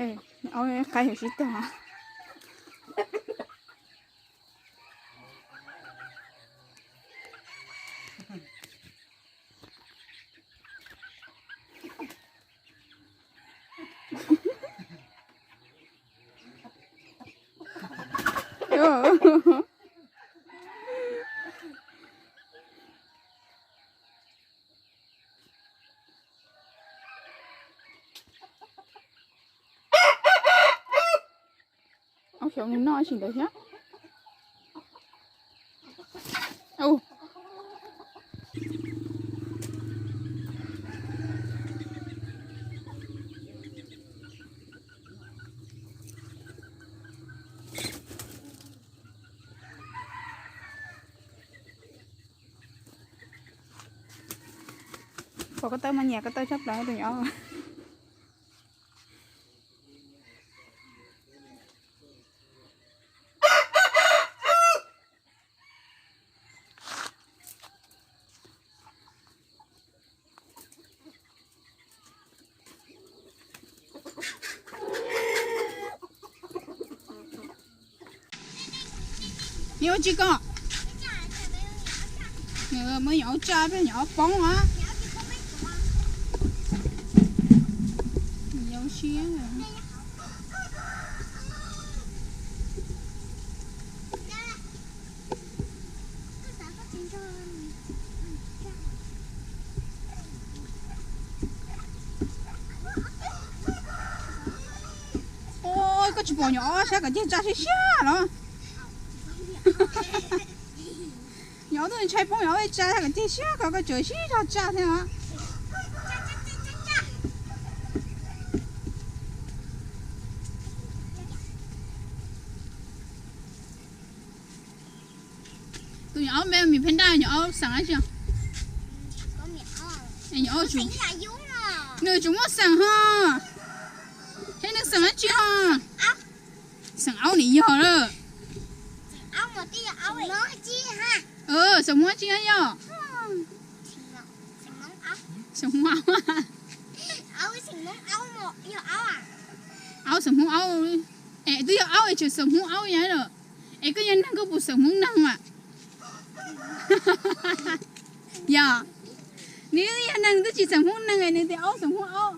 Aub qab yuav sib tog. Aub xyov nws noj tsis ntawd thiab. Pom koj taw mas nyiam koj taw tshaj plaws tus nyuam. Neb ua tsi ko? Muab nyuam aub tsa peb nyuam aub poob a. Yau siab. Ua koj tsis pom nyuam aub sab kom tiag tsa siab siab los? Nyuam aub twb ntshai poob, nyuam aub tsa sab kom tiag siab ko, koj tseem sib zog tsa thiab os. Tus nyuam aub npe mis pheej daj, nyuam aub xeem dab tsi? Nyuam aub, nws tseem muaj xeem ho. Thiab nws xeem dab tsi ho? Xeem aub nim yog lawm. Xeem Hmoob dab tsi yog? Xeem Hmoob aub. Aub xeem Hmoob aub. Es twb yog aub es tseem xeem Hmoob aub yog lawm. Es koj yog neeg koj puas xeem Hmoob neeg mas? Yog, nws yog neeg twb tsis xeem Hmoob neeg es nws tias aub xeem Hmoob aub.